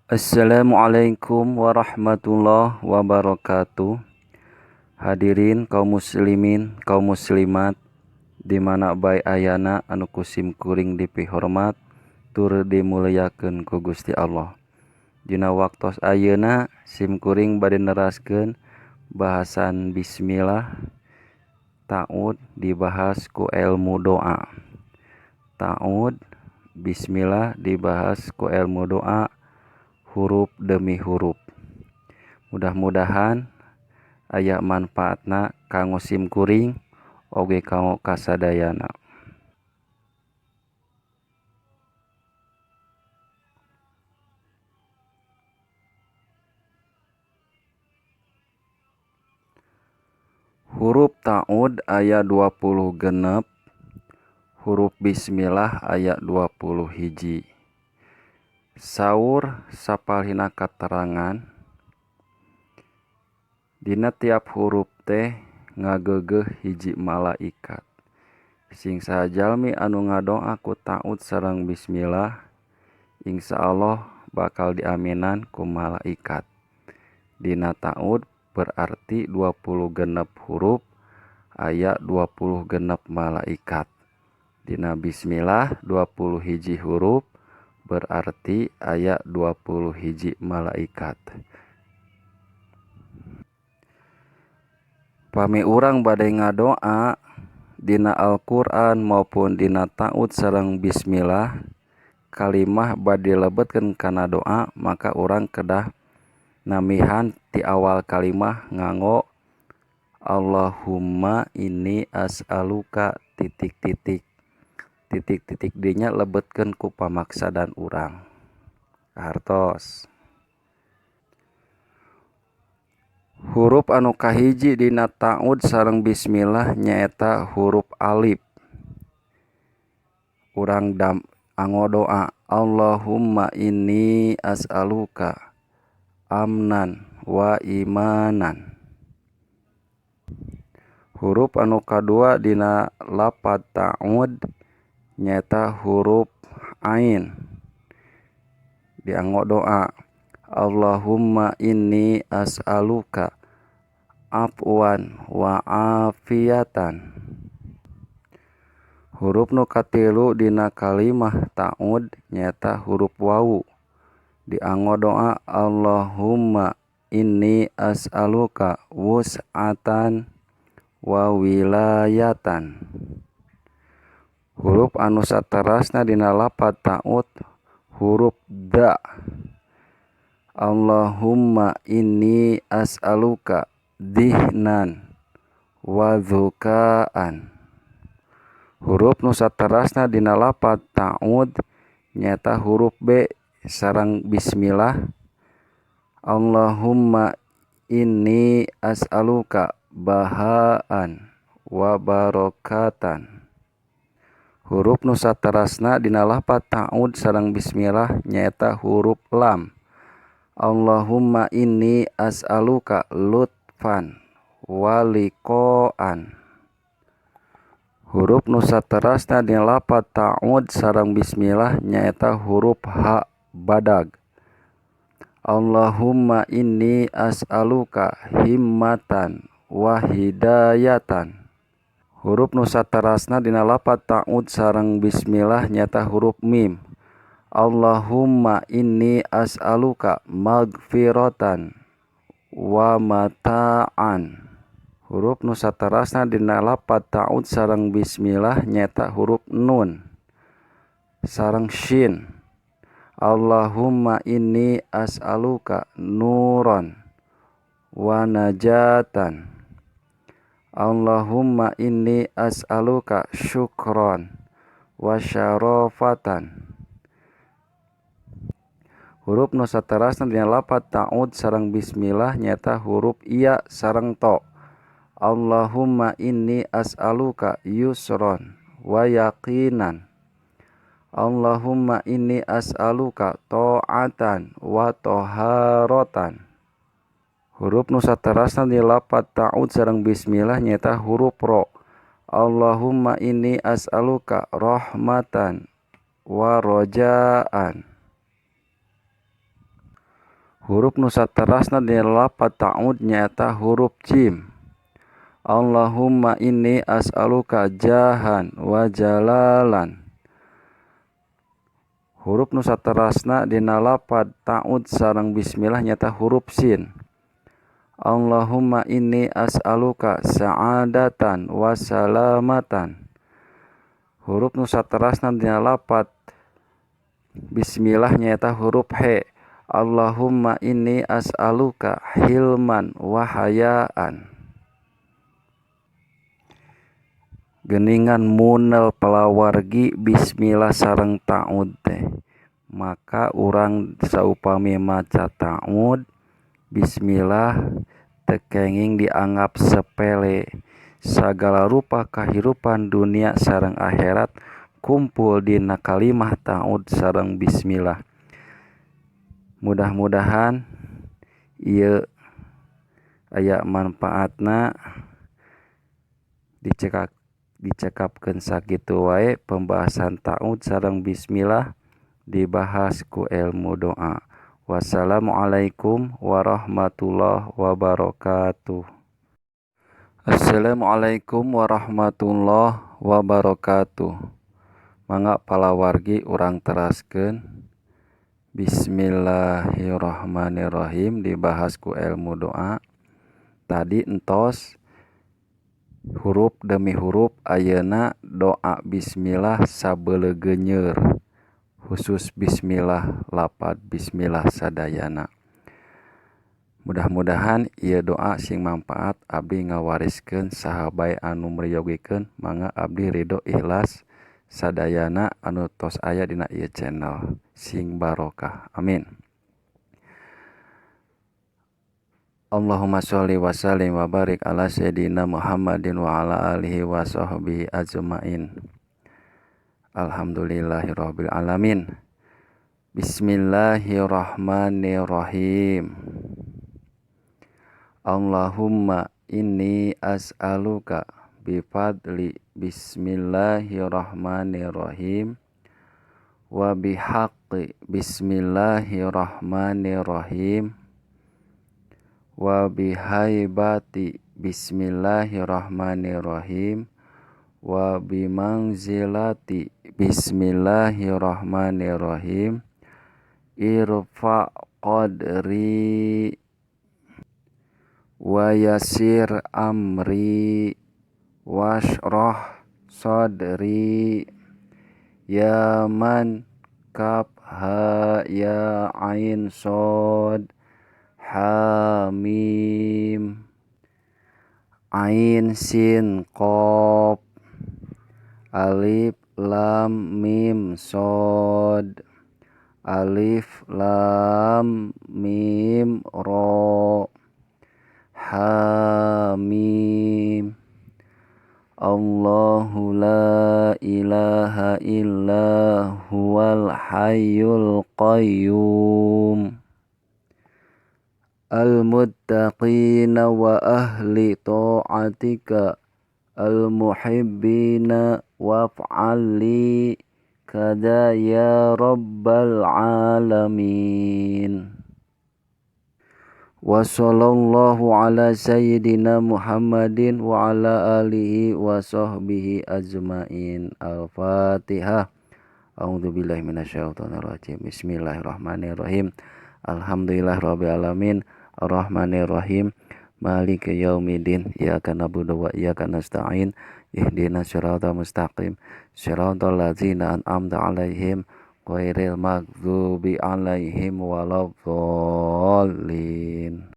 Assalamualaikum warahmatullahi wabarakatuh. Hadirin kaum muslimin, kaum muslimat di mana bae ayana anu ku sim kuring dipihormat tur dimuliakeun ku Gusti Allah. Dina waktos ayeuna sim kuring bade neraskeun bahasan bismillah ta'ud dibahas ku ilmu doa. Ta'ud bismillah dibahas ku ilmu doa huruf demi huruf. Mudah-mudahan aya manfaatna kanggo sim kuring oge kanggo kasadayana. Huruf ta'ud aya 26, huruf bismillah aya 20 hiji. Saur sapalihna katerangan dina tiap huruf teh ngageugeuh hiji malaikat. Sing saha jalmi anu ngadoa ku ta'ud sareng bismillah, insyaallah bakal diaminan ku malaikat. Dina ta'ud berarti 26 huruf aya 26 malaikat. Dina bismillah 20 hiji huruf berarti aya 20 hiji malaikat. Pami urang bade ngadoa dina Al-Qur'an maupun dina ta'ud sareng bismillah, kalimah bade dilebetkeun kana doa, maka urang kedah namihan ti awal kalimah nganggo Allahumma inni as'aluka titik titik titik titik dinya lebetkeun ku pamaksadan urang. Kahartos. Huruf anu kahiji dina ta'ud sareng bismillah nyaeta huruf alif. Urang anggo doa Allahumma inni as'aluka amnan wa imanan. Huruf anu kadua dina lapad ta'ud nyaeta huruf ain. Dianggo doa Allahumma inni as'aluka afwan wa afiatan. Huruf nu katilu dina kalimah ta'ud nyaeta huruf wawu. Dianggo doa Allahumma inni as'aluka wus'atan wa wilayatan. Huruf anu saterasna dina lapad ta'ud huruf da. Allahumma inni as'aluka dihnan wa dzukaan. Huruf nu saterasna dina lapad ta'ud nyaeta huruf B sareng bismillah. Allahumma inni as'aluka bahaan wa barakatan. Huruf nu saterasna dina lapad ta'ud sareng bismillah nyaeta huruf lam. Allahumma inni as'aluka lutfan wa liqa'an. Huruf nu saterasna dina lapad ta'ud sareng bismillah nyaeta huruf ha badag. Allahumma inni as'aluka himmatan wa hidayatan. Huruf nu saterasna dina lapad ta'ud sareng bismillah nyaeta huruf mim. Allahumma inni as'aluka magfiratan wa mata'an. Huruf nu saterasna dina lapad ta'ud sareng bismillah nyaeta huruf nun sareng shin. Allahumma inni as'aluka nuran wa najatan. Allahumma inni as'aluka syukron wa syarafatan. Huruf nu saterasna dina lapad ta'ud sareng bismillah nyaeta huruf iya sareng to. Allahumma inni as'aluka yusron wa yaqinan. Allahumma inni as'aluka ta'atan wa taharatan. Huruf nu saterasna dina lapad ta'ud sareng bismillah nyaeta huruf ro. Allahumma inni as'aluka rahmatan wa rajaan. Huruf nu saterasna dina lapad ta'ud nyaeta huruf jim. Allahumma inni as'aluka jahan wa jalalan. Huruf nu saterasna dina lapad ta'ud sareng bismillah nyaeta huruf sin. Allahumma inni as'aluka sa'adatan wa salamatan. Huruf nu saterasna dina lapad bismillah nyaeta huruf he. Allahumma inni as'aluka hilman wa hayaan. Geuningan munel palawargi bismillah sareng ta'ud teh. Maka urang saupami maca ta'ud bismillah teu kenging dianggap sepele. Sagala rupa kahirupan dunia sareng akhirat kumpul dina kalimah ta'ud sareng bismillah. Mudah-mudahan ieu aya manfaatna, dicekapkeun sakitu wae pembahasan ta'ud sareng bismillah dibahas ku ilmu doa. Wassalamualaikum warahmatullahi wabarakatuh. Assalamualaikum warahmatullahi wabarakatuh. Mangga palawargi urang teraskeun. Bismillahirrahmanirrahim dibahas ku ilmu doa. Tadi entos huruf demi huruf, ayeuna doa bismillah sabeulegeuneur, khusus bismillah lapad bismillah sadayana. Mudah-mudahan ieu doa sing manfaat, abdi ngawariskeun saha bae anu meryogikeun, mangga abdi ridho ikhlas sadayana anu tos aya dina ieu channel, sing barokah, amin. Allahumma sholli wa sallim wa barik ala sayyidina Muhammadin wa ala alihi wa sahbihi ajmain. Alhamdulillahirabbil alamin. Bismillahirrahmanirrahim. Allahumma inni as'aluka bifadli bismillahirrahmanirrahim wa bihaqqi bismillahirrahmanirrahim wa bihaibati bismillahirrahmanirrahim wa bimanzilati bismillahirrahmanirrahim irfa qadri wa yasir amri washrah sadri ya man kaf ha ya ain sod ha mim ain sin qaf alif lam mim sod alif lam mim ro ha mim. Allahu la ilaha illa huwal hayyul qayyum. Al-muttaqina wa ahli ta'atika al-muhibbina waf'al li kada ya rabbal alamin. Wa sallallahu ala sayyidina Muhammadin wa ala alihi wa sahbihi ajmain. Al-Fatihah. A'udzubillahi minasyaitonirrajim. Bismillahirrahmanirrahim. Alhamdulillahirabbil alamin. Arrahmanirrahim. Maliki yaumiddin. Iyyaka na'budu wa iyyaka nasta'in. Ihdinas siratal mustaqim. Siratal ladzina an'amta 'alaihim ghairil maghdubi 'alaihim waladdallin.